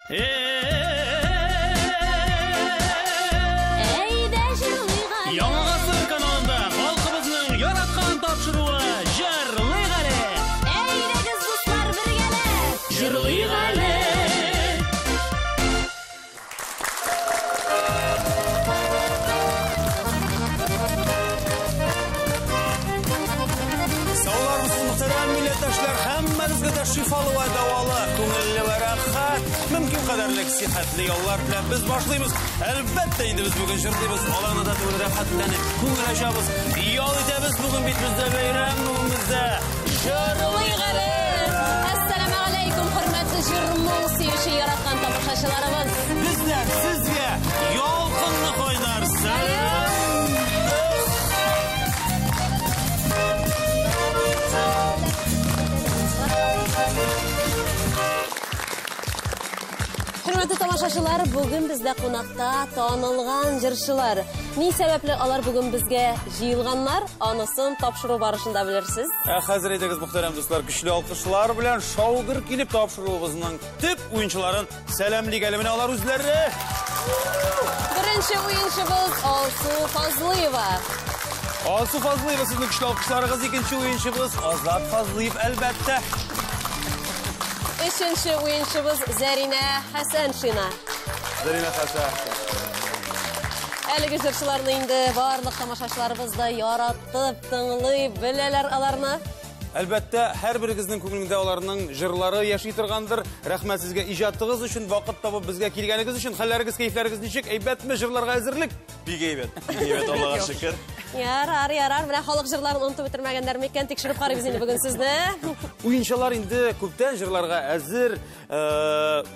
Әйдә җырлыйк әле. Яңа гасыр каналында халкыбызның яраткан тапшыруы Җырлыйк әле. Әйдәгез, дуслар, бергәләп җырлыйк әле. Саулар булсын, мөхтәрәм милләттәшләр, һәммәгезгә дә шифалы вә дәвалы, күңелле вә рәхәт, мөмкин кадәрлек сихәтле яллар теләп без башлыйбыз. Әлбәттә инде без бүген җырлыйбыз, аларны да түгел рәхәтләнеп, күңел ачабыз, ял итәбез. Бүген бит бездә бәйрәм, бүген бездә җырлыйк әле. Әссәламегаләйкүм, хөрмәтле җыр-моң сөюче яраткан тамашачыларыбыз. Бездән сезгә ялкынлы кайнар сәлам. Хөрмәтле тамашачылар, бүген бездә кунакта танылган җырчылар. Ни сәбәпле алар бүген безгә җыелганнар, анысын тапшыру барышында белерсез. Ә хәзер әйдәгез, мөхтәрәм дуслар, көчле алкышлар белән шаугыр килеп тапшыруыбызның төп уенчыларын сәламлик әле. Менә алар үзләре. Беренче уенчыбыз Алсу Фазлыева. Алсу Фазлыева, сезнең көчле алкышларыгыз. Икенче уенчыбыз Азат Фазлыев, әлбәттә. Өченче уенчыбыз Зәринә Хәсәншина. Зәринә Хәсәншина. Әлеге җырчыларны инде барлык тамашачыларыбыз да яратып, тыңлый беләләр аларны. Әлбәттә, һәрберегезнең күңелендә аларның җырлары яши торгандыр. Рәхмәт сезгә иҗатыгыз өчен, вакыт табып безгә килгәнегез өчен. Хәлләрегез, кәефләрегез ничек? Әйбәтме? Җырларга әзерлек? Бик әйбәт. Бик әйбәт, Аллага шөкер. Ярар, ярар. Менә халык җырларын онытып бетермәгәннәр микән? Тикшереп карыйбыз инде бүген сезне. Уенчылар инде күптән җырларга әзер.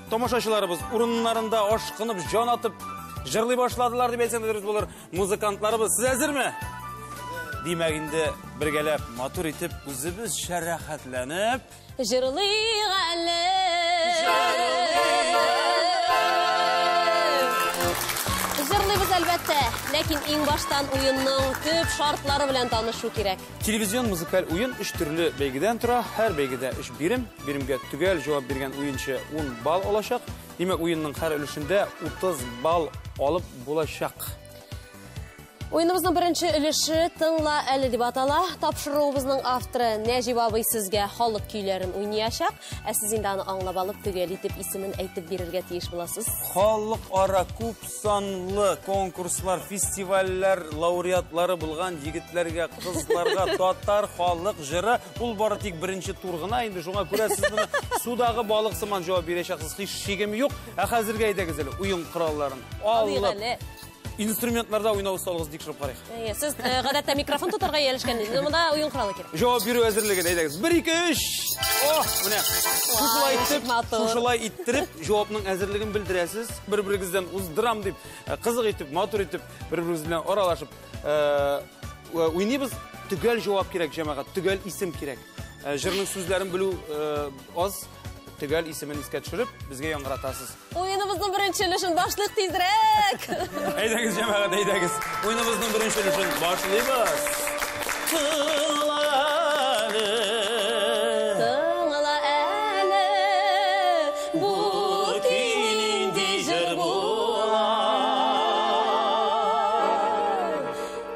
Тамашачыларыбыз урыннарында ашкынып, җан атып җырлый башладылар дип әйтсәң дә дөрес булыр. Музыкантларыбыз, сез әзерме? Димәк инде бергәләп матур итеп үзебезчә рәхәтләнеп җырлыйк әле. Җырлыйбыз әлбәттә, ләкин иң баштан уенның төп шартлары белән танышу кирәк. Телевизион музыкаль уен өч төрле бәйгедән тора. Һәр бәйгедә өч бирем. Биремгә төгәл җавап биргән уенчы 10 балл алачак. Димәк, уенның һәр өлешендә 30 балл алып булачак. Уеныбызның беренче өлеше Тыңла әле дип атала. Тапшыруыбызның авторы Нәҗип абый сезгә халык көйләрен уйнаячак. Ә сез инде аны аңлап алып, төгәл итеп исемен әйтеп бирергә тиеш буласыз. Халыкара күп санлы конкурслар, фестивальләр лауреатлары булган егетләргә, кызларга татар халык җыры ул бары тик беренче тур гына. Инде шуңа күрә сез моны судагы балык сыман җавап бирәчәксез, һич шигем юк. Ә хәзергә әйдәгез әле уен коралларын Алыйк алып. әле. Инструментларда уйнау осталыгыз тикшереп карыйк. Әйе, сез гадәттә микрофон тотарга ияләшкән идегез, монда уен коралы кирәк. Җавап бирү әзерлеген әйдәгез. 1, 2, 3. Ох, менә. Шушылай итеп, шушылай иттереп җавапның әзерлеген белдерәсез. Бер-берегездән уздырам дип, кызык итеп, матур итеп, бер-берегез белән аралашып, уйныйбыз. Төгәл җавап кирәк, җәмәгать, төгәл исем кирәк. Җырның сүзләрен белү аз. Төгәл исемен искә төшереп, безгә яңгыратасыз. Уеныбызның беренче өлешен башлыйк тизрәк. Әйдәгез, җәмәгать, әйдәгез. Уеныбызның беренче өлешен башлыйбыз. Тыңла әле. Тыңла әле. Бу көй нинди җыр була?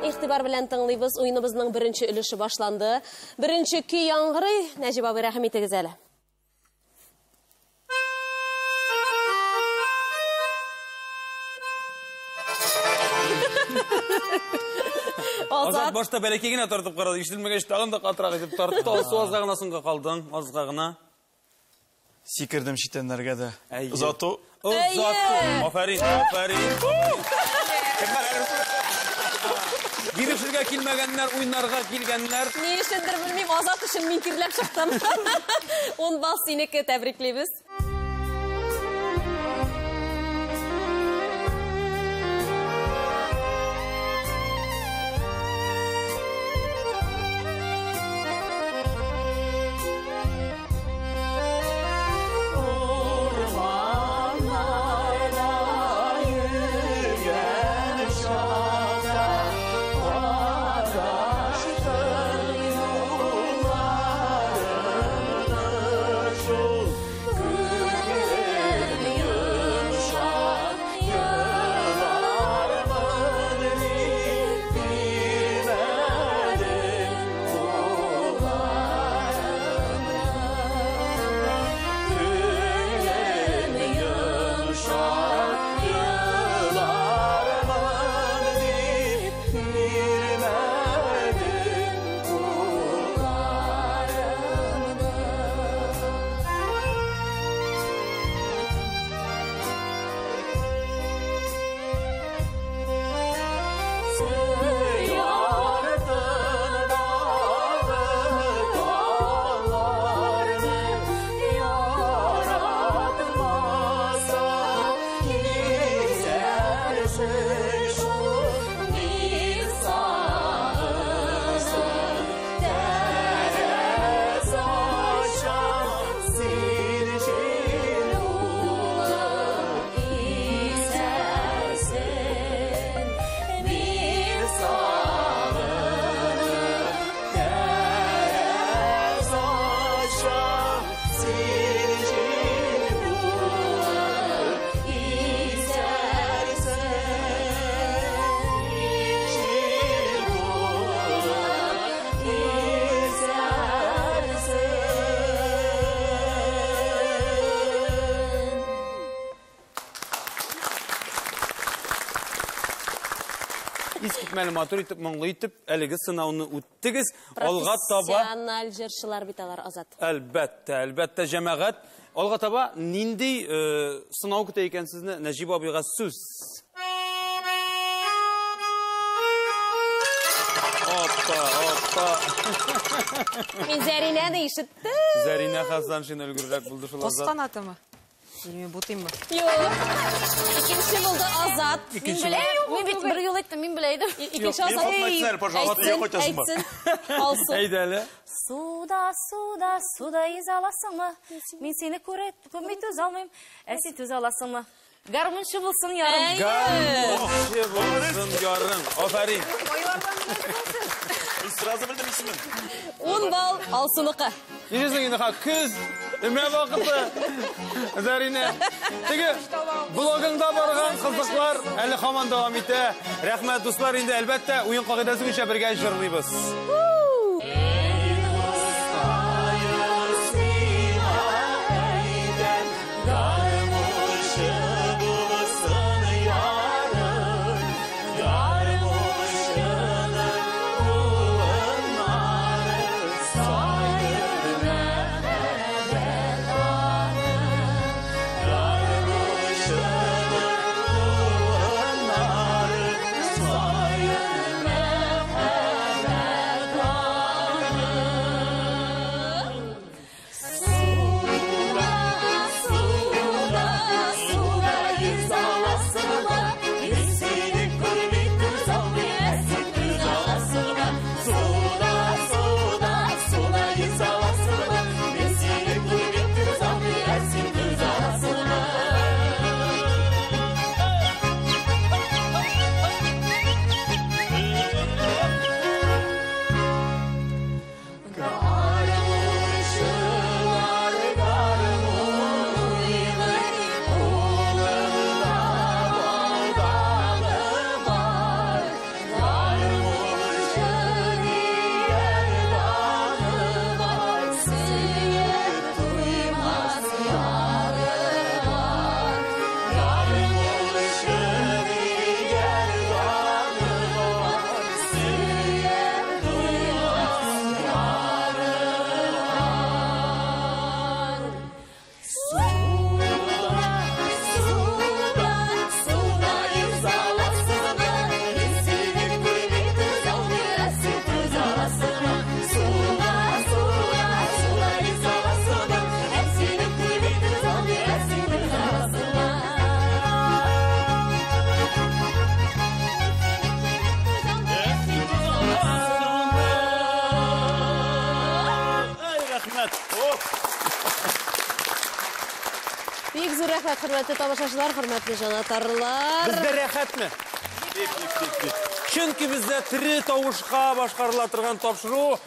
Игътибар белән тыңлыйбыз. Уеныбызның беренче өлеше башланды. Беренче көй яңгырый. Нәҗип абый, рәхим итегез әле. Азат башта бәләкәй генә тартып карады, ишетелмәгәч тагын да катырак итеп тартты. Алсу азга гына соңга калдың, азга гына. Сикердем читәннәргә дә. Әйе. Озату. Озату. Әйе. Афәрин, афәрин. Бирешергә килмәгәннәр, уйнарга килгәннәр. Ни өчендер белмим, Азат өчен мин тирләп чыктым. 10 балл синеке, тәбриклибез. Шул Искитмәле матур итеп, моңлы итеп әлеге сынауны үттегез. Алга таба профессиональ җырчылар бит алар, Азат. Әлбәттә, әлбәттә, җәмәгать. Алга таба нинди сынау көтә икән сезне? Нәҗип абыйга сүз. Опа, опа. Мин Зәринәне ишеттем. Зәринә Хасаншина өлгеррәк булды шул, Азат. Азат. Канатымы? Белмим, бутыйммы? Юк. Икенче булды Азат. Мин беләм. Мин бит бер юл әйттем, мин белә идем. Икенче Мин Азат. Фатма әйтсен әле, пожалуйста, Әйтсен, я кайтасың ба? әйтсен. Алсу. Әйдә әле. Суда, суда, суда йөзә аласыңмы? Мин сине күреп, күрми түзә алмыйм. Ә син түзә аласыңмы? Гармунчы булсын ярым. Гармунчы булсын ярым. Афәрин. Мин сразу белдем исемен. 10 балл Алсуныкы. Ничәсең инде ха көз, өмә вакыты. Зәринә. Теге блогыңда барган кызыклар әле һаман дәвам итә. Рәхмәт, дуслар, инде әлбәттә уен кагыйдәсе буенча бергә җырлыйбыз. Ай, рәхмәт. О! Бик зур рәхмәт, хөрмәтле тамашачылар, хөрмәтле җанатарлар. Бездә рәхәтме? Чөнки бездә тере тавышка башкарыла торган тапшыру.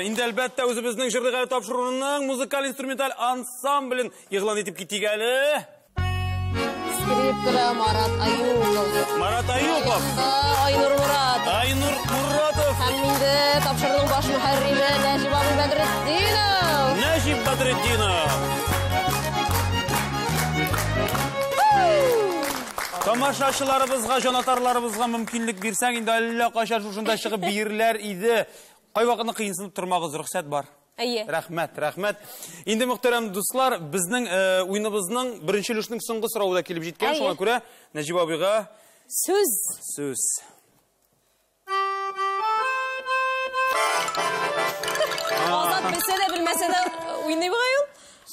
Инде әлбәттә үзебезнең Җырлыйк әле тапшыруының музыкаль инструменталь ансамблен игълан итеп китик әле. Скрипкада Марат Аюпов. Марат Аюпов. Айнур Мурат. Айнур Муратов. Һәм инде тапшыруның баш мөхәррире Нәҗип абый Бәдретдинов. Нәҗип Бәдретдинов. Тамашачыларыбызга, җанатарларыбызга мөмкинлек бирсәң, инде әллә кайчан шушында чыгып биерләр иде. Кайвакытны кыенсынып тормагыз, рөхсәт бар. Әйе. Рәхмәт, рәхмәт. Инде мөхтәрәм дуслар, безнең уеныбызның беренче өлешенең соңгы соравы да килеп җиткән. Әйе. Шуңа күрә Нәҗип абыйга сүз. Сүз. Азат белсә дә белмәсә дә уйный бугай ул.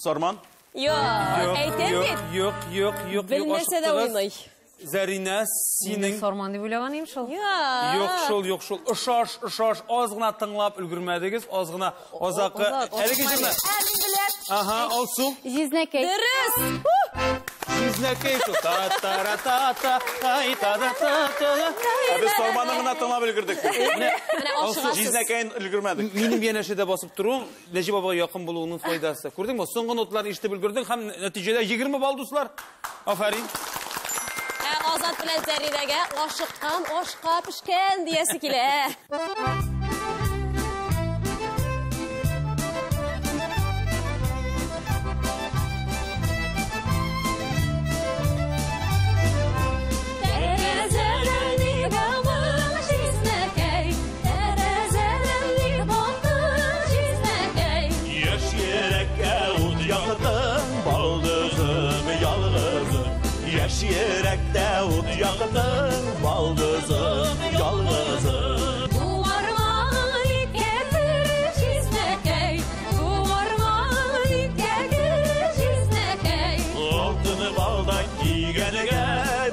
Сарман? Юк, әйтәм Юк, бит. юк, юк, юк, Белмәсә дә ашыктыгыз. уйный. Зәринә, синең Сарман дип уйлаган идем шул. Юк. Юк шул, юк шул. Ошаш, ошаш, аз гына тыңлап өлгермәдегез, аз гына азакы. Әлеге җырны. Ә, мин беләм. Ага, Алсу. Җизнәкәй. Дөрес. Җизнәкәй шул. Та-та-ра-та-та, тай-та-да-та-та. Ә без Сарманны гына тыңлап өлгердек. Менә ашыгасыз. Җизнәкәен өлгермәдек. Минем янәшәдә басып торуым Нәҗип абыйга якын булуының файдасы. Күрдеңме? Соңгы ноталарны ишетеп өлгердең һәм нәтиҗәдә 20 балл, дуслар. Афәрин. Ә Азат белән Зәринәгә ашыккан ашка пешкән диясе килә. Тәрәзәләрне гамың Яктың балдызым, ялгызым. Бу бармагың иткә кереш изнәкәй, бу бармагың иткә кереш изнәкәй. Алтыны балда кигәнгә,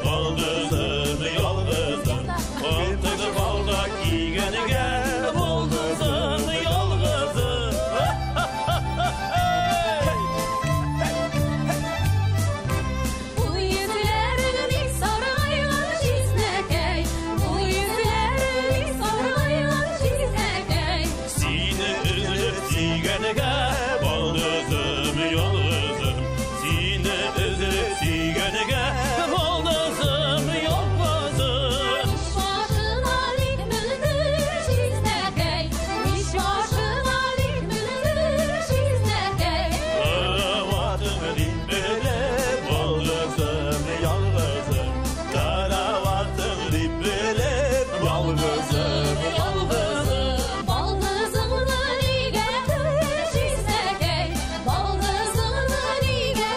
балдызым, ялгызым. Алтыны балда кигәнгә, балдызым, ялгызым. Бу йөзләрең бик саргайган җизнәкәй, бу йөзләрең бик саргайган җизнәкәй. Сине өзелеп сөйгәнгә, балдызым, ялгызым. Сине өзелеп сөйгәнгә, балдызым, ялгызым. Мич башына ник мендер җизнәкәй, мич башына ник мендер җизнәкәй. Караватың дип белеп, балдызым, ялгызым. Караватың дип белеп, ялгызым, ялгызым. Балдызыңны нигә җизнәкәй, балдызыңны нигә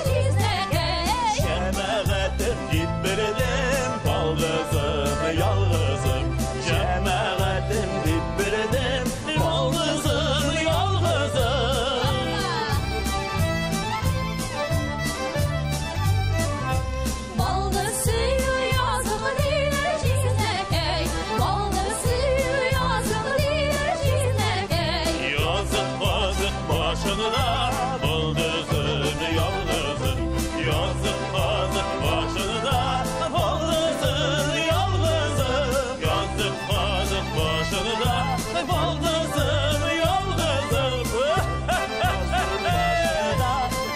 җизнәкәй. Җәмәгатем дип белдем, балдызым, ялгызым. Җәмәгатем дип белдем, балдызым, ялгызым. Балдыз сөю язык диләр җизнәкәй, балдыз сөю язык диләр җизнәкәй. Язык казык башыңда, балдызым, ялгызым. Язык казык башыңда, балдызым, ялгызым. Язык казык башыңда, балдызым, ялгызым.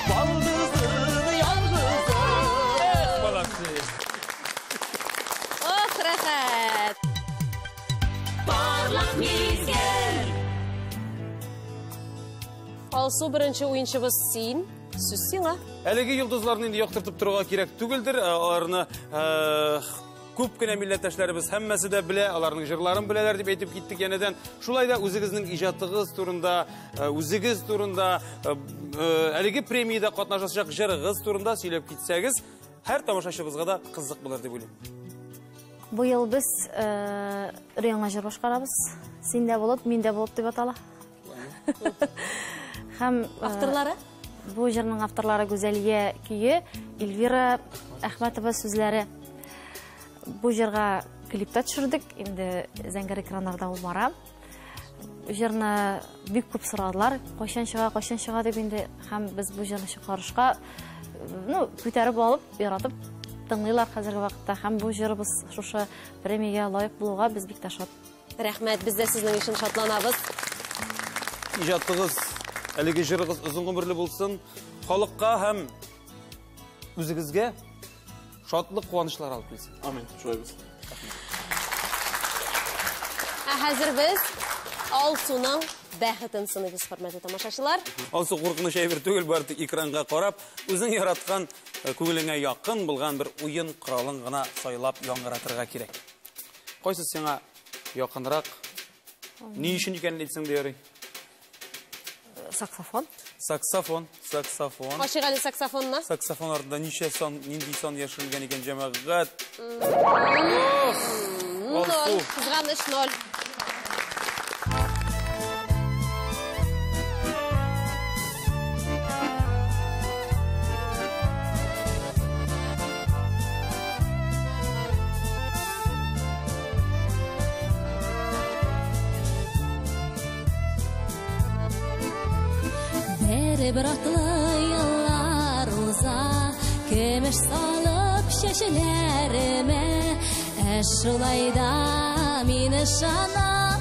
Балдызым, ялгызым. Эх, молодцы. Ох, рәхәт! Парлак мизгел. Алсу, беренче уенчыбыз син. Сүз сиңа. Әлеге йолдызларны инде яктыртып торырга кирәк түгелдер. Аларны күп кенә милләттәшләребез һәммәсе дә белә, аларның җырларын беләләр дип әйтеп киттек янәдән. Шулай да үзегезнең иҗатыгыз турында, үзегез турында, әлеге премиядә катнашачак җырыгыз турында сөйләп китсәгез, һәр тамашачыбызга да кызык булыр дип уйлыйм. Бу ел без өр-яңа җыр башкарабыз. Син дә булып, мин дә булып дип атала. Һәм Авторлары? Бу җырның авторлары Гүзәлия көе, Эльвира Әхмәтова сүзләре. Бу җырга клип та төшердек, инде зәңгәр экраннарда ул бара. Җырны бик күп сорадылар, кайчан чыга, кайчан чыга дип инде, һәм без бу җырны чыгарышка, ну, күтәреп алып, яратып тыңлыйлар хәзерге вакытта. Һәм бу җырыбыз шушы премиягә лаек булуга без бик тә шат. Рәхмәт, без дә сезнең өчен шатланабыз. Иҗатыгыз, әлеге җырыгыз озын гомерле булсын. Халыкка һәм үзегезгә шатлык, куанычлар алып килсен. Амин, шулай булсын. Ә хәзер без Алсуның бәхетен сыныйбыз, хөрмәтле тамашачылар. Алсу, куркыныч әйбер түгел, бары тик экранга карап, үзең яраткан, күңелеңә якын булган бер уен коралын гына сайлап яңгыратырга кирәк. Кайсы сиңа якынрак? Ни өчен икәнен әйтсәң дә ярый. Саксофон. Саксофон, саксофон. Ачык әле саксофонны. Саксофон артында ничә сан, нинди сан яшерелгән икән, җәмәгать? Ноль, Алсу. кызганыч ноль. Бер атлы еллар уза, көмеш салып чәчләремә. Ә шулай да мин ышанам,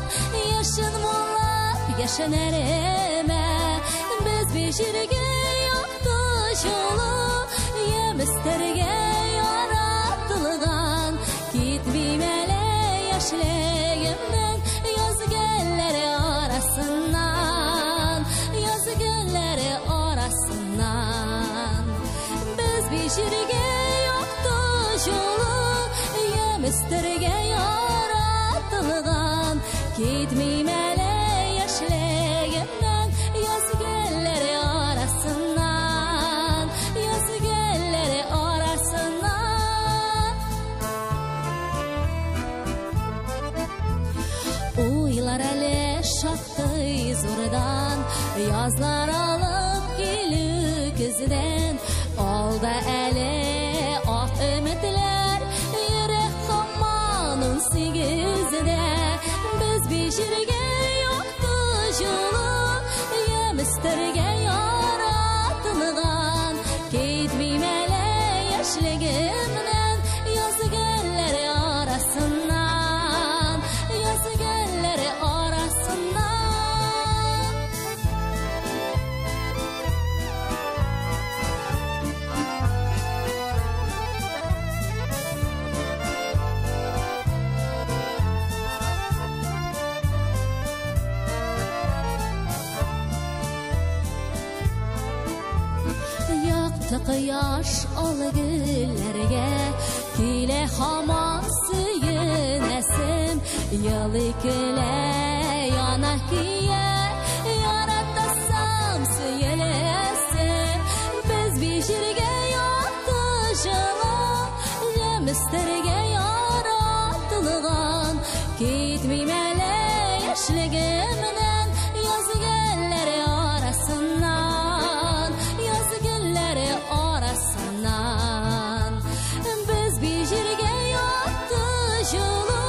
яшен муллап яшенәремә. Без бит җиргә якты җылы, яместәргә яратылган. Китмим әле яшьлегемнең яз гөлләре арасыннан, яз гөлләре арасыннан. Без бит җиргә якты җылы, яместәргә яратылган. Китмим әле яшьлегемнең яз гөлләре арасыннан, яз гөлләре арасыннан. Язлар алып килү көздән, алда әле ак өметләр, йөрәк һаман 18-дә. Без бишергә якты җылы, ямь өстәргә яратылган. Китмим әле яшьлегемнән, яз гөлләре арасыннан, яз гөлләре арасыннан. Якты кояш ал гөлләргә килә һаман сөенәсем, елый көлә яна көя, яратасам сөеләсем. Без бишергә якты җылы, ямь өстәргә яратылган. Китмим әле яшьлегемнән, яз гөлләре арасыннан, яз гөлләре арасыннан. Без бишергә якты җылы,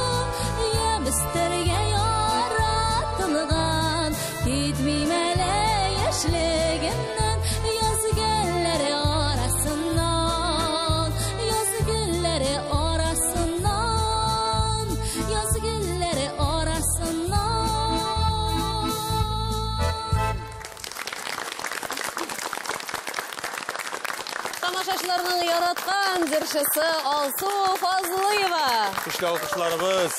ямь өстәргә яратылган. Китмим әле яшьлегемнән, яз гөлләре арасыннан, яз гөлләре арасыннан, яз гөлләре арасыннан. Тамашачыларның яраткан җырчысы Алсу Фазлыева. Көчле алкышларыбыз.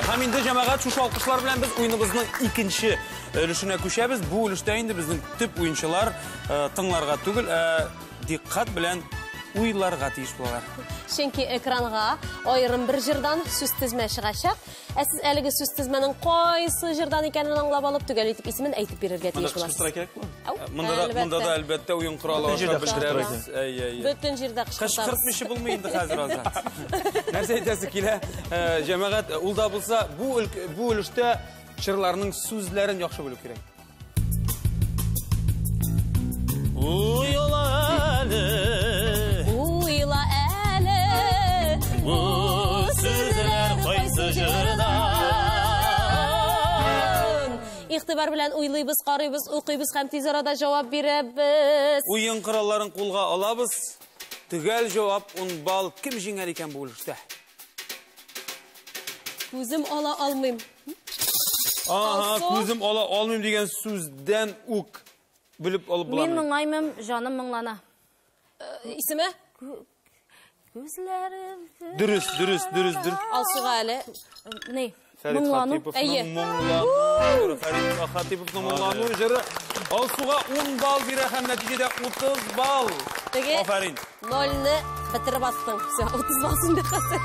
Һәм инде җәмәгать, шушы алкышлар белән без уеныбызның икенче өлешенә күчәбез. Бу өлештә инде безнең төп уенчылар тыңларга түгел, ә диккать белән уйларга тиеш булалар. Чөнки экранга аерым бер җырдан сүз тезмә чыгачак. Ә сез әлеге сүз тезмәнең кайсы җырдан икәнен аңлап алып, төгәл итеп исемен әйтеп бирергә Монда тиеш буласыз. кычкыртырга кирәк була? Ау, Монда да, монда да әлбәттә. әлбәттә уен коралы Бөтен аша җирдә белдерәбез. кычкыртырга. Әй, әй, әй. Бөтен җирдә кычкыртабыз. Кычкыртмыйча булмый инде хәзер, Азат. Нәрсә әйтәсе килә? Җәмәгать, ул да булса, бу өлештә җырларның сүзләрен яхшы белү кирәк. Уйла әле, Уйла әле, бу сүзләр кайсы җырдан? Игътибар белән уйлыйбыз, карыйбыз, укыйбыз һәм тиз арада җавап бирәбез. Уен коралларын кулга алабыз. Төгәл җавап 10 балл. Кем җиңәр икән бу өлештә? Күзем ала алмыйм. Ага, Алсу. күзем ала алмыйм дигән сүздән үк белеп алып Мин буламы? моңаймым, җаным моңлана. Исеме? Күзләрем. Дөрес, дөрес, дөрес, дөрес. Алсуга әле. Ни? Фәрит Моңлану. Хатиповның Әйе. моңлану, Фәрит Хатиповның моңлану җыры Алсуга 10 балл бирә һәм нәтиҗәдә 30 балл. Теге Афәрин. Нольне бетереп аттың. Всё, 30 балл синдә хәзер.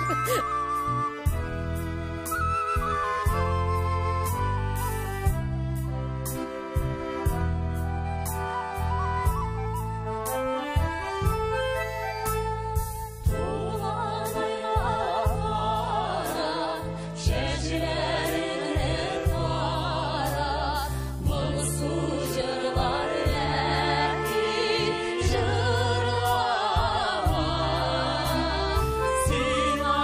Сиңа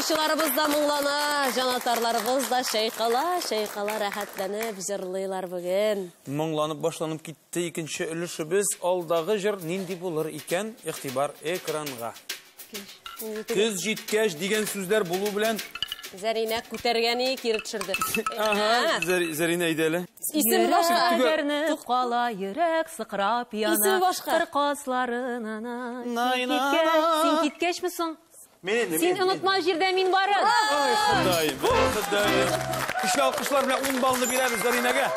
Уенчыларыбыз да моңлана, җанатарларыбыз да чайкала, чайкала рәхәтләнеп җырлыйлар бүген. Моңланып башланып китте икенче өлешебез. Алдагы җыр нинди булыр икән? Игътибар экранга. Көз җиткәч дигән сүзләр булу белән Зәринә күтәргәне кире төшерде. Ага, Зәринә әйдә әле. Исем башка. Йөрәк кала, йөрәк сыкрап яна. Исем башка. Кыр казларына. Син киткәчме соң? Син онытма җирдә мин барым. Ай, Ходаем, Ходаем. Көчле алкышлар белән 10 баллны бирәбез Зәринәгә.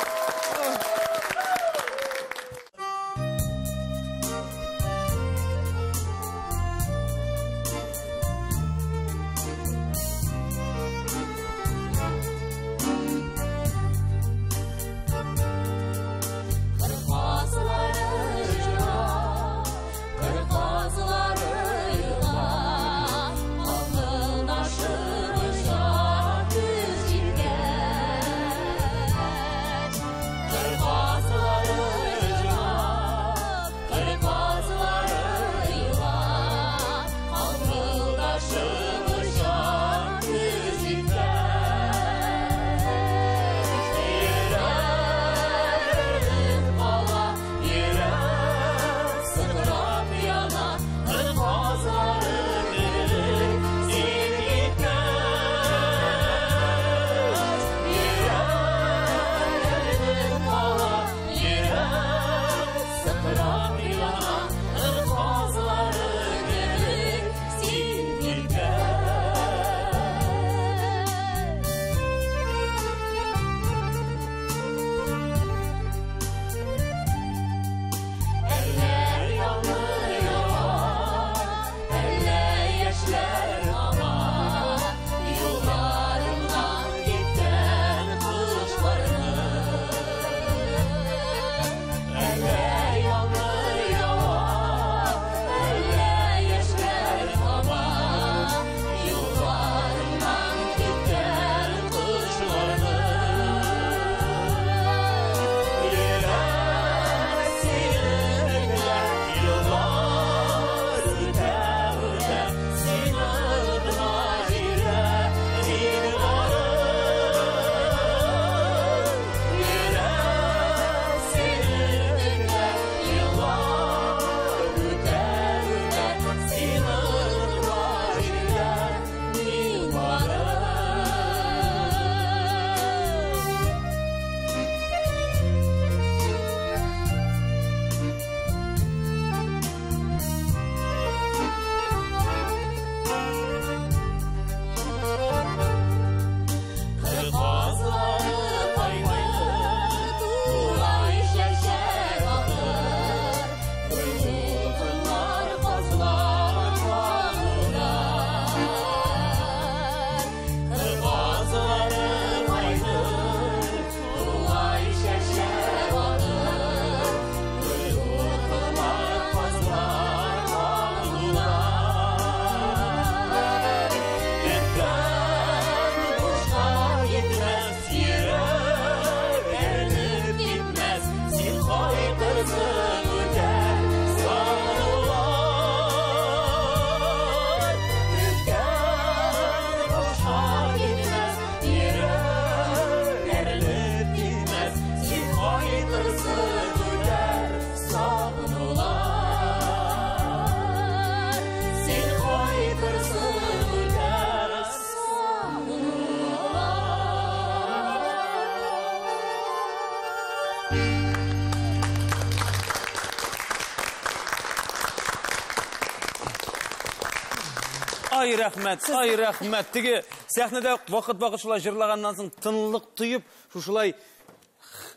Ай рәхмәт, ай рәхмәт. Теге сәхнәдә вакыт-вакыт шулай җырлаганнан соң тынлык тоеп, шушылай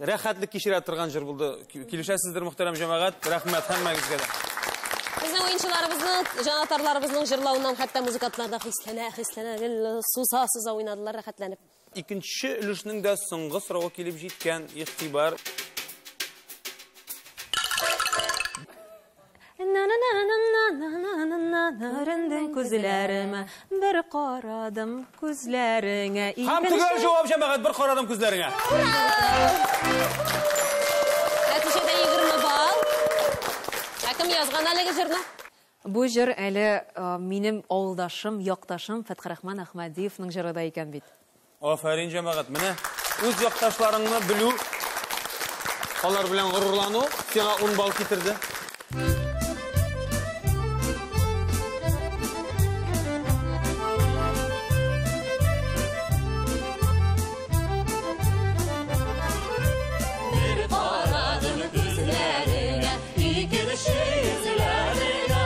рәхәтлек кичерә торган җыр булды. Килешәсездер, мөхтәрәм җәмәгать. Рәхмәт һәммәгезгә дә. Безнең уенчыларыбызның, җанатарларыбызның җырлавыннан хәтта музыкантлар да хисләнә, хисләнә, гел суза-суза уйнадылар рәхәтләнеп. Икенче өлешнең дә соңгы соравы килеп җиткән. Игътибар. Өрендең күзләремә, бер карадым күзләреңә. Һәм төгәл җавап, җәмәгать, бер карадым күзләреңә. Нәтиҗәдә 20 балл. Ә кем язган әлеге җырны? Бу җыр әле минем авылдашым, якташым Фәтхрахман Әхмәдиевның җыры да икән бит. Афәрин, җәмәгать. Менә үз якташларыңны белү, алар белән горурлану сиңа 10 балл китерде. Бер карадым күзләреңә, икенче йөзләреңә.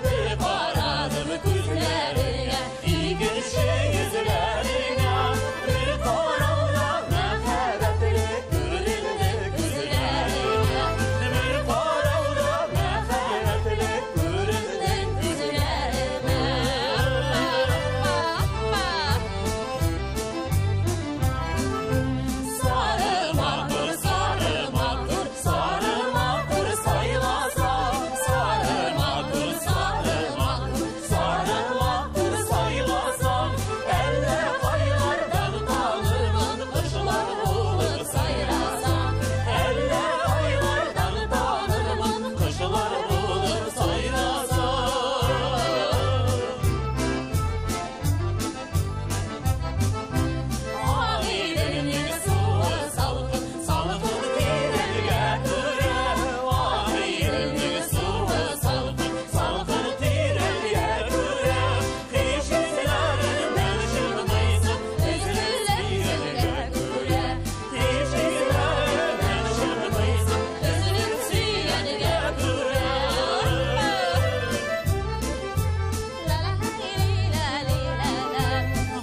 Бер карадым күзләреңә, икенче йөзләреңә. Бер карауда мәхәббәтле күренде күзләреңә. Бер карауда мәхәббәтле күренде күзләреңә. Сары матур, сары матур, сары матур сайласам, сары матур, сары матур, сары матур сайласам, әллә кайлардан танырмын кошлар булып сайрасам, әллә кайлардан танырмын кошлар булып сайрасам. Агыйделнең суы салкын, салкын тирәнгә күрә. Агыйделнең суы салкын, салкын тирәнгә күрә. Һич эзләреннән чыкмыйсың, өзелеп сөйгәнгә күрә. Һич эзләреннән чыкмыйсың, өзелеп сөйгәнгә күрә.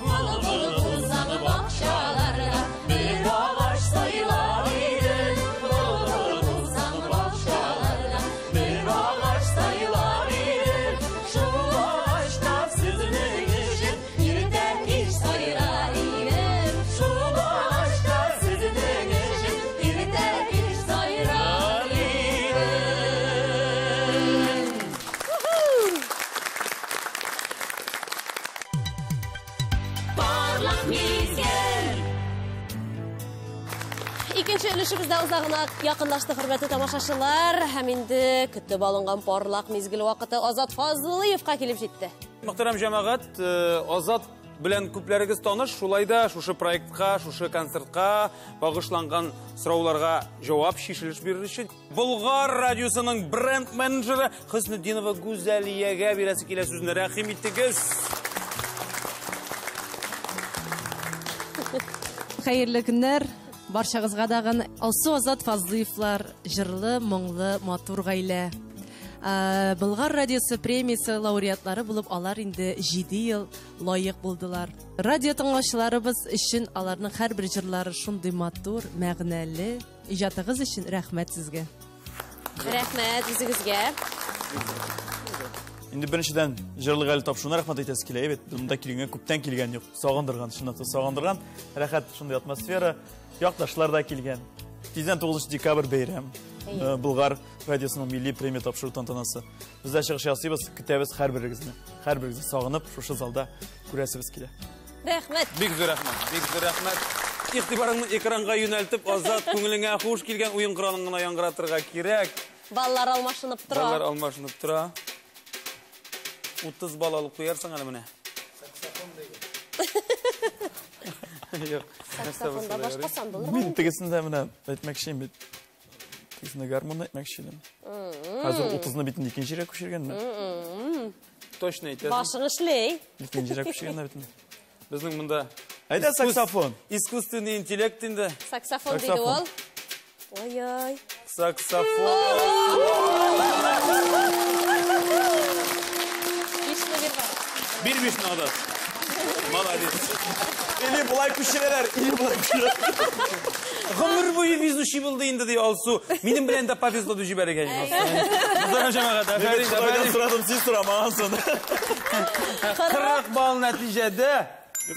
Булбул булсам бакчаларда бер агач сайлар идем. Булбул булсам бакчаларда бер агач сайлар идем. Шул агачта сезнең өчен иртә кич сайрар идем. Шул агачта сезнең өчен иртә кич сайрар идем. Парлак мизгел. Икенче өлешебездә узагына якынлашты, хөрмәтле тамашачылар. Һәм инде көтеп алынган парлак мизгел вакыты Азат Фазлыевка килеп җитте. Мөхтәрәм җәмәгать, Азат белән күпләрегез таныш, шулай да шушы проектка, шушы концертка багышланган сорауларга җавап чишелеш бирер өчен Болгар радиосының бренд менеджеры Хөснетдинова Гүзәлиягә бирәсе килә сүзне. Рәхим итегез. Хәерле көннәр барчагызга дагын. Алсу Азат Фазлыевлар җырлы, моңлы, матур гаилә. Болгар радиосы премиясе лауреатлары булып алар инде 7 ел лаек булдылар. Радио тыңлаучыларыбыз өчен аларның һәрбер җырлары шундый матур, мәгънәле. Иҗатыгыз өчен рәхмәт сезгә. Рәхмәт үзегезгә. Инде беренчедән җырлы гаилә тапшыруына рәхмәт әйтәсе килә. Әйбәт, монда килгәнгә күптән килгән юк. Сагындырган, чынлап та сагындырган. Рәхәт шундый атмосфера. Якташлар да килгән. Тиздән 9 декабрь бәйрәм. Болгар радиосының милли премия тапшыру тантанасы. Без дә чыгыш ясыйбыз, көтәбез һәрберегезне. Һәрберегезне сагынып, шушы залда күрәсебез килә. Рәхмәт. Бик зур рәхмәт, бик зур рәхмәт. Игътибарыңны экранга юнәлтеп, Азат, күңелеңә хуш килгән уен коралын гына яңгыратырга кирәк. Баллар алмашынып тора. Баллар алмашынып тора. 30 балл алып куярсың әле менә. Саксофон диген. Юк. Саксофонда башка сан булыр. Мин тегесендә менә әйтмәкче идем бит. Тегесендә гармонны әйтмәкче идем. Хәзер 30-ны бит инде икенче җиргә күчергәннәр. Точно әйтәсең. Башың эшли. Икенче җиргә күчергәннәр бит инде. Безнең монда Әйдә саксофон. Искусственный интеллект инде. Саксофон диде ул. Ой-ой. Саксофон. Бишне бир бар. Бир бишне, Азат. Молодец. Или болай күчерәләр, или болай күчерәләр. Гомер буе везучий булды инде ди Алсу. Минем белән дә повезло дип җибәргән. Мөхтәрәм җәмәгать, афәрин, Ходайдан афәрин. сорадым, син сорамагансың. 40 балл нәтиҗәдә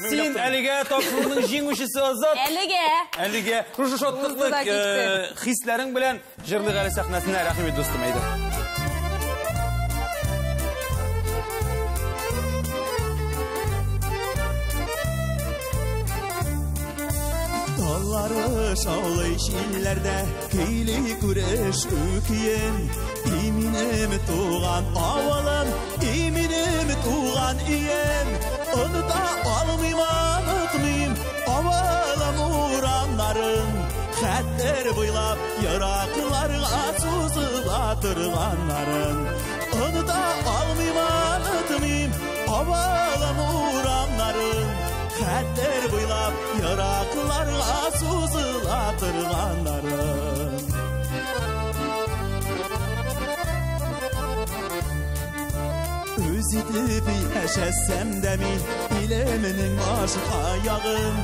син әлегә тапшыруның җиңүчесе Азат. Әлегә. Әлегә шушы шатлыклы, Узды да китте. хисләрең белән җырлык әле сәхнәсенә рәхим ит, дустым, әйдә. Тал Кырлары шаулый җилләрдә, көйли күреш көен. И минем туган авылым, и минем туган өем. Оныта алмыйм, онытмыйм авылым урамнарын. Хәтер буйлап еракларга сузыла торганнарын. Оныта алмыйм, онытмыйм авылым урамнарын. Хәтер буйлап еракларга сузыла торганнарын. Үз итеп яшәсәм дә мин илеменең башка ягын.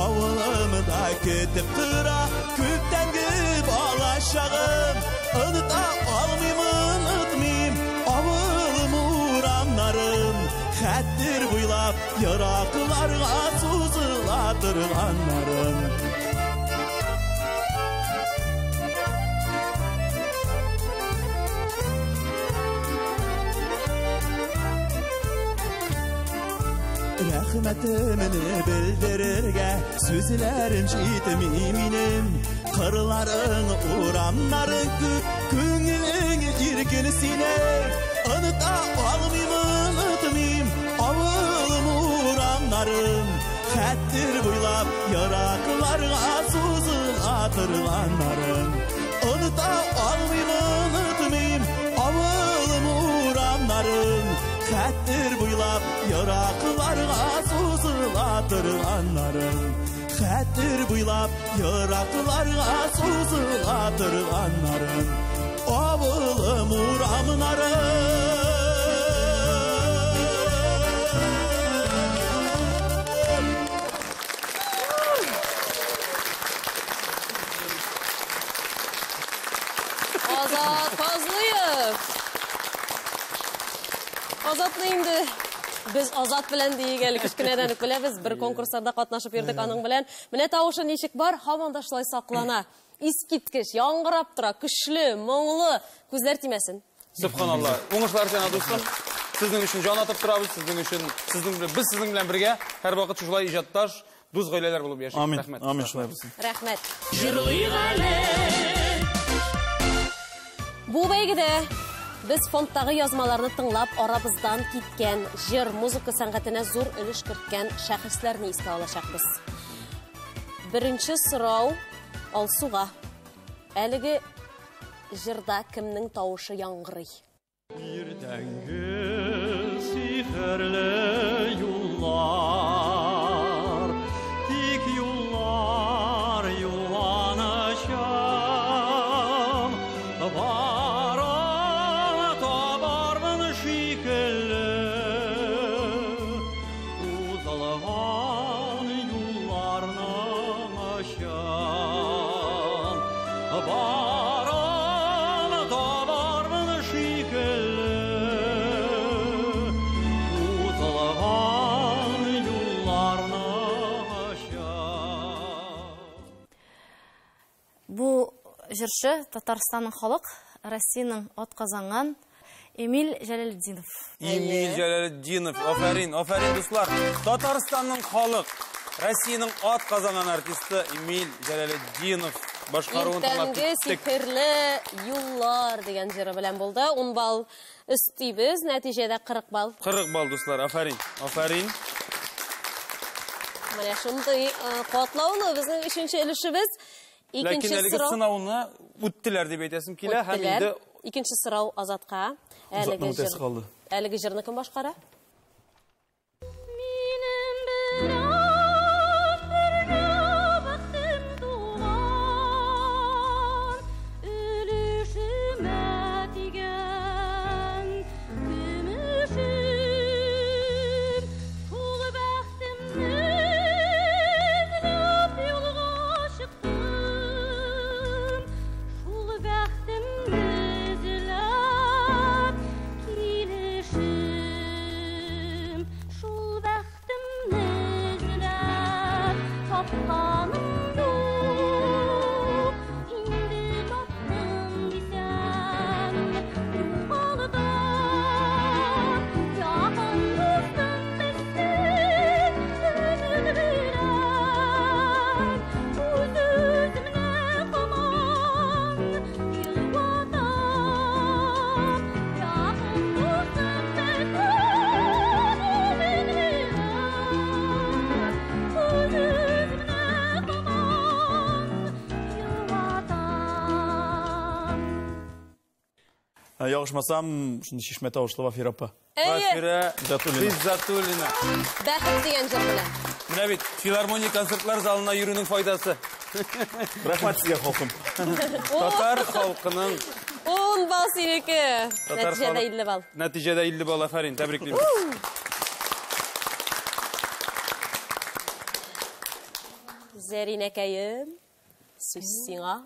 Авылымда көтеп тора күптәнге бала чагым. Оныта алмыйм, онытмыйм авылым урамнарын. Хәтер буйлап еракларга сузыла торганнарын. Рәхмәтемне белдерергә сүзләрем җитми минем. Кырларың, урамнарың күк, күңелең иркен синең. Оныта алмыйм, онытмыйм авылым урамнарын. Хәтер буйлап еракларга сузыла торганнарын. Оныта алмыйм, онытмыйм авылым урамнарын. Хәтер буйлап еракларга сузыла торганнарын. Хәтер буйлап еракларга сузыла торганнарын. Авылым урамнарын. Азат Фазлыев. Азатны инде без Азат белән диек әле, кечкенәдән үк беләбез, бер конкурсларда катнашып йөрдек аның белән. Менә тавышы ничек бар, һаман да шулай саклана. Искиткеч, яңгырап тора, көчле, моңлы, күзләр тимәсен. Субханалла. Уңышлар сиңа, дустым. Сезнең өчен җан атып торабыз, сезнең өчен, сезнең белән, без сезнең белән бергә һәрвакыт шулай иҗатташ, дус гаиләләр булып яшик. Амин. Рәхмәт. Амин, шулай булсын. Рәхмәт. Җырлыйк әле. Бу бәйгедә без фондтагы язмаларны тыңлап, арабыздан киткән җыр, музыка сәнгатенә зур өлеш керткән шәхесләрне искә алачакбыз. Беренче сорау Алсуга. Әлеге җырда кемнең тавышы яңгырый? Иртәнге сихерле юллар, тик юллар юлланачам. Барам табармын шикелле, узылган юлларның очын. Барам табармын шикелле, узылган юлларның очын. Бу җырчы Татарстанның халык, Россиянең атказанган Эмиль Җәләлетдинов. Эмиль Җәләлетдинов, афәрин, афәрин, дуслар. Татарстанның халык, Россиянең атказанган артисты Эмиль Җәләлетдинов башкаруын тыңлап Иртәнге киттек. сихерле юллар дигән җыры белән булды. 10 балл өстибез, нәтиҗәдә 40 балл. 40 балл, дуслар, афәрин, афәрин. Менә шундый катлаулы безнең өченче өлешебез. Ләкин Икенче әлеге сорау сынауны үттеләр дип әйтәсем килә һәм Үттеләр. инде Икенче сорау Азатка. Азатның Әлеге үтәсе җыр- калды. Әлеге җырны кем башкара? Минем белән бергә бәхтем туган, өлешемә тигән көмешем. Шул бәхтемне эзләп юлга чыктым, шул бәхтемне эзләп килешем. Ялгышмасам, шундый чишмә тавышлы Вафира апа. Вафира Гыйззатуллина. Бәхет дигән җыр белән. Менә бит филармония концертлар залына йөрүнең файдасы. Рәхмәт сезгә, халкым. Татар халкының 10 балл синеке. Нәтиҗәдә 50 балл. Нәтиҗәдә 50 балл, афәрин, тәбриклибез. Зәринәкәем, сүз сиңа.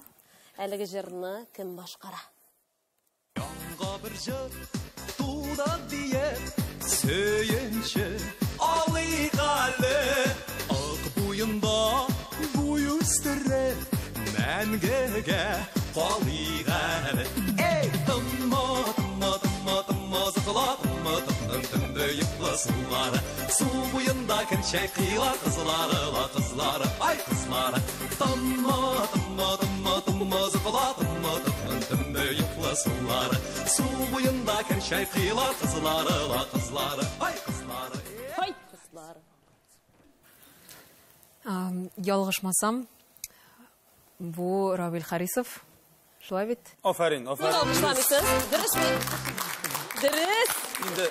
Әлеге җырны кем башкара? Яңга бер җыр туда диеп, сөенче алыйк әле. Ак буенда буй үстереп, мәңгегә калыйк әле. Эй, тынма, тынма, тынма, тынма, зыкла, тынма, тын, тын, йоклы сулары. Су буенда керчәк кыйла кызлары, ла кызлары, ай кызлары. Тынма, тынма, тынма, тынма, зыкла, тынма, тын, тын, йоклы сулары. Су буенда керчәк кыйла кызлары, ла кызлары, ай кызлары. Ай кызлары. Ялгышмасам, бу Равил Харисов. Шулай бит? Афәрин, афәрин. Ник алкышламыйсыз? Дөресме? Дөрес. Инде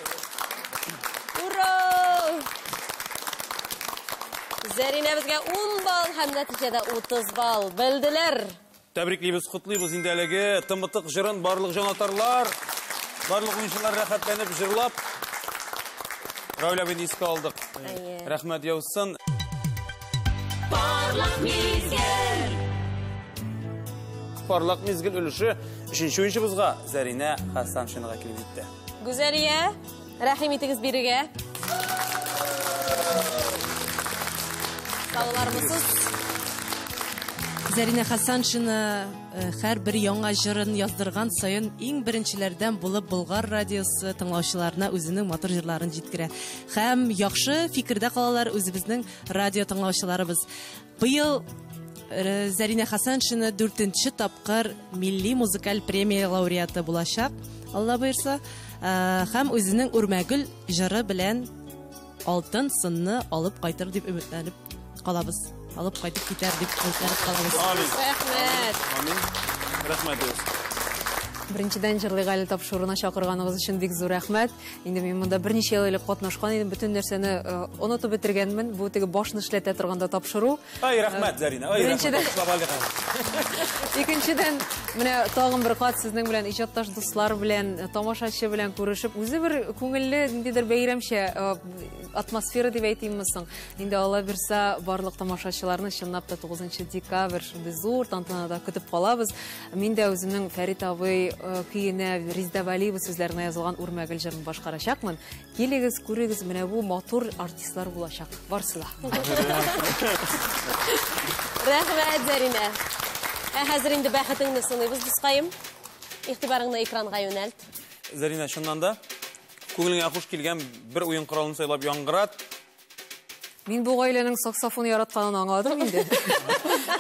Ура! Зәринә безгә 10 балл һәм нәтиҗәдә 30 балл. Белделәр. Тәбриклибез, котлыйбыз инде әлеге тымытык җырын барлык җанатарлар, барлык уенчылар рәхәтләнеп җырлап Равил абыйны искә алдык. Рәхмәт яусын. Парлак мизгел. Парлак мизгел өлеше өченче уенчыбызга Зәринә Хәсәншинага килеп җитте. Гүзәлия, рәхим итегез бирегә. Саулармысыз? Зәринә Хәсәншина һәрбер яңа җырын яздырган саен иң беренчеләрдән булып Болгар радиосы тыңлаучыларына үзенең матур җырларын җиткерә. Һәм яхшы фикердә калалар үзебезнең радио тыңлаучыларыбыз. Быел Зәринә Хәсәншина 4нче тапкыр милли музыкаль премия лауреаты булачак, Алла боерса, һәм үзенең Үрмәгөл җыры белән алтын сынны алып кайтыр дип өметләнеп калабыз. Алып кайтып китәр дип өметләнеп калабыз. Амин. Рәхмәт. Амин. Рәхмәт. Беренчедән җырлыйк әле тапшыруына чакырганыгыз өчен бик зур рәхмәт. Инде мин монда берничә ел элек катнашкан идем, бөтен нәрсәне онытып бетергәнмен. Бу теге башны эшләтә торганда тапшыру. Ай, рәхмәт, Зәринә. Ай, рәхмәт. Икенчедән, менә тагын бер кат сезнең белән иҗатташ дуслар белән, тамашачы белән күрешеп, үзе бер күңелле, ниндидер бәйрәмчә атмосфера дип әйтимме соң. Инде Алла бирсә, барлык тамашачыларны чынлап та 9 декабрь шундый зур тантанада көтеп калабыз. Мин дә үземнең Фәрит абый көенә Резеда Вәлиева сүзләренә язылган Үрмәгөл җырын башкарачакмын. Килегез, күрегез, менә бу матур артистлар булачак. Барысы да. Рәхмәт, Зәринә. Ә хәзер инде бәхетеңне сыныйбыз, дускаем. Игътибарыңны экранга юнәлт. Зәринә, чыннан да күңелеңә хуш килгән бер уен коралын сайлап яңгырат. Мин бу гаиләнең саксофон яратканын аңладым инде.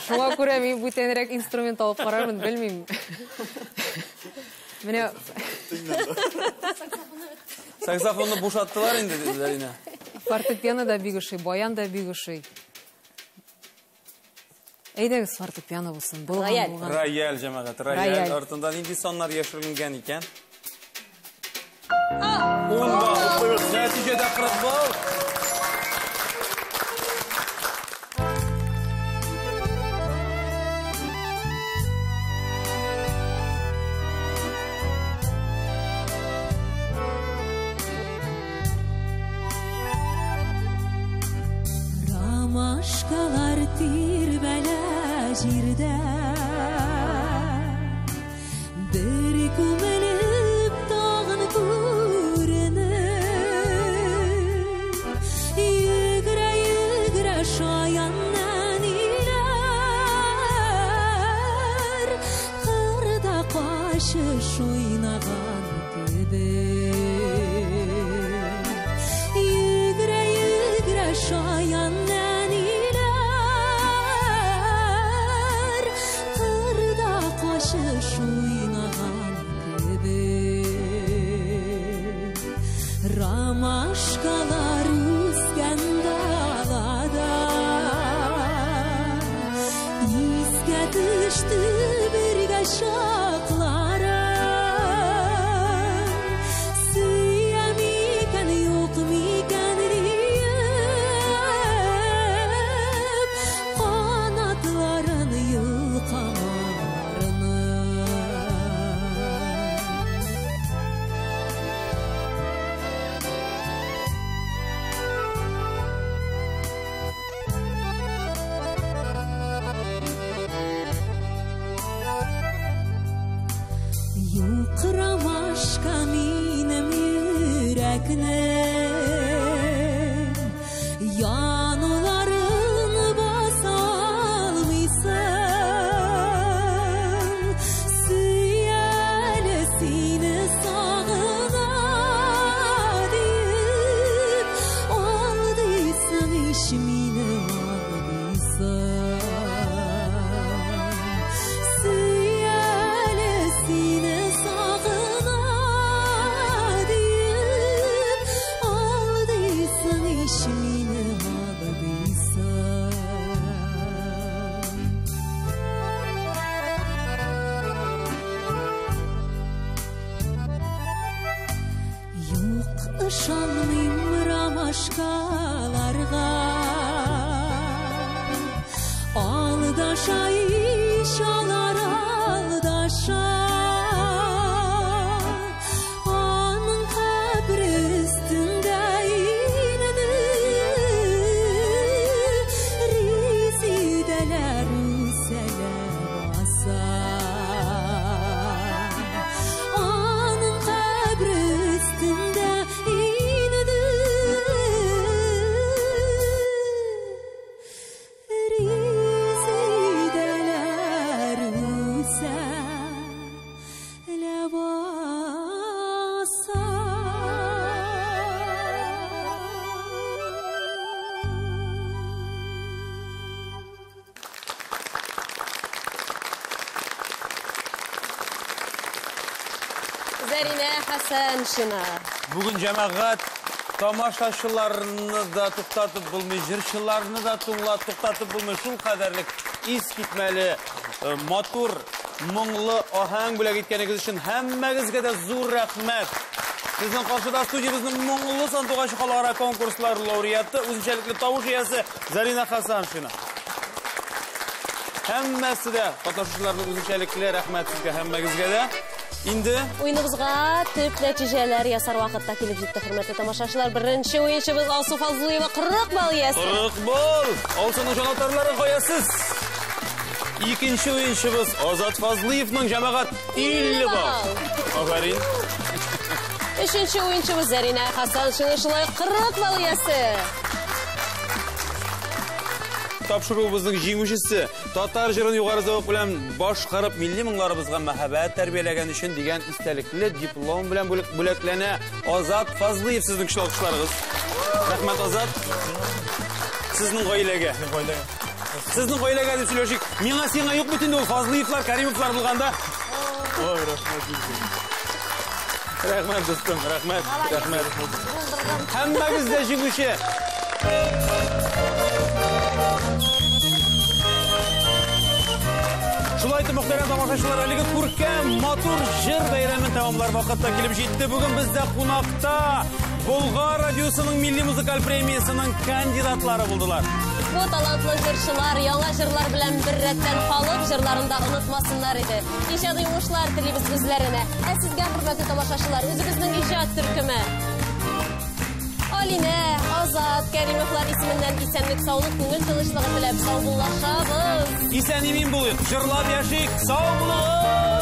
Шуңа күрә мин бүтәнрәк инструмент алып карармын, белмим. Менә саксофонны бушаттылар инде, Зәринә. Фортепиано да бик ошый, баян да бик ошый. Әйдәгез, фортепиано булсын. Рояль. Рояль, җәмәгать, рояль. Артында нинди саннар яшерелгән икән? 10 балл. Нәтиҗәдә 40 балл. Ромашкалар тирбәлә җирдә, бер күмелеп тагын күренеп, йөгерә-йөгерә шаяннан иләр, кырда качыш уйнаган кебек. Йөгерә-йөгерә шаяннан иләр, кырда качыш уйнаган кебек. Ромашкалар үскән далада, искә төште бергә чакларым. Йөрәкнең януларын баса алмыйсың. Сөй әле сине сагына диеп, алдыйсың ич мине, алдыйсың. Сөй әле сине сагына диеп, алдыйсың ич мине, алдыйсың. Юк, ышанмыйм ромашкаларга, алдаша ич алар, алдаша. Аның кабре өстендә инде резидәләр үсә баса. Аның кабре өстендә инде резидәләр үсә баса. Зәринә Хәсәншина. Бүген, җәмәгать, тамашачыларны да туктатып булмый, җырчыларны да тыңлап туктатып булмый. Шул кадәрлек искитмәле, матур, моңлы аһәң бүләк иткәнегез өчен һәммәгезгә дә зур рәхмәт. Безнең каршыда студиябезнең моңлы сандугачы халыкара конкурслар лауреаты, үзенчәлекле тавыш иясе Зарина Хасаншина. Һәммәсе дә катнашучыларның үзенчәлекле рәхмәт сезгә һәммәгезгә дә. Инде Уеныбызга төп нәтиҗәләр ясар вакытта килеп җитте, хөрмәтле тамашачылар. Беренче уенчыбыз Алсу Фазлыева 40 балл иясе. 40 балл! Алсуның җанатарлары каясыз? Икенче уенчыбыз Азат Фазлыевның, җәмәгать, 50 балл. Афәрин. Өченче уенчыбыз Зәринә Хасаншина шулай 40 балл иясе. Тапшыруыбызның җиңүчесе татар җырын югары зәвык белән башкарып милли моңнарыбызга мәхәббәт тәрбияләгән өчен дигән истәлекле диплом белән бүләкләнә Азат Фазлыев, сезнең көчле алкышларыгыз. Рәхмәт, Азат. Сезнең гаиләгә. Сезнең гаиләгә дип сөйләшик. Миңа сиңа юк бит инде ул Фазлыевлар, Каримовлар булганда. Ой, рәхмәт сезгә. Рәхмәт, дустым, рәхмәт, рәхмәт. Һәммәгез дә җиңүче. Шулай итеп, мөхтәрәм тамашачылар, әлеге күркәм, матур җыр бәйрәмен тәмамлар вакытта килеп җитте. Бүген бездә кунакта Болгар радиосының милли музыкаль премиясының кандидатлары булдылар. Бу талантлы җырчылар яңа җырлар белән бер рәттән халык җырларын да онытмасыннар иде. Иҗади уңышлар телибез үзләренә. Ә сезгә, хөрмәтле тамашачылар, үзебезнең иҗат төркеме Алинә, Азат, Кәримовлар исеменнән исәнлек, саулык, күңел тынычлыгы теләп саубуллашабыз. Исән имин булыйк, җырлап яшик, сау булыгыз!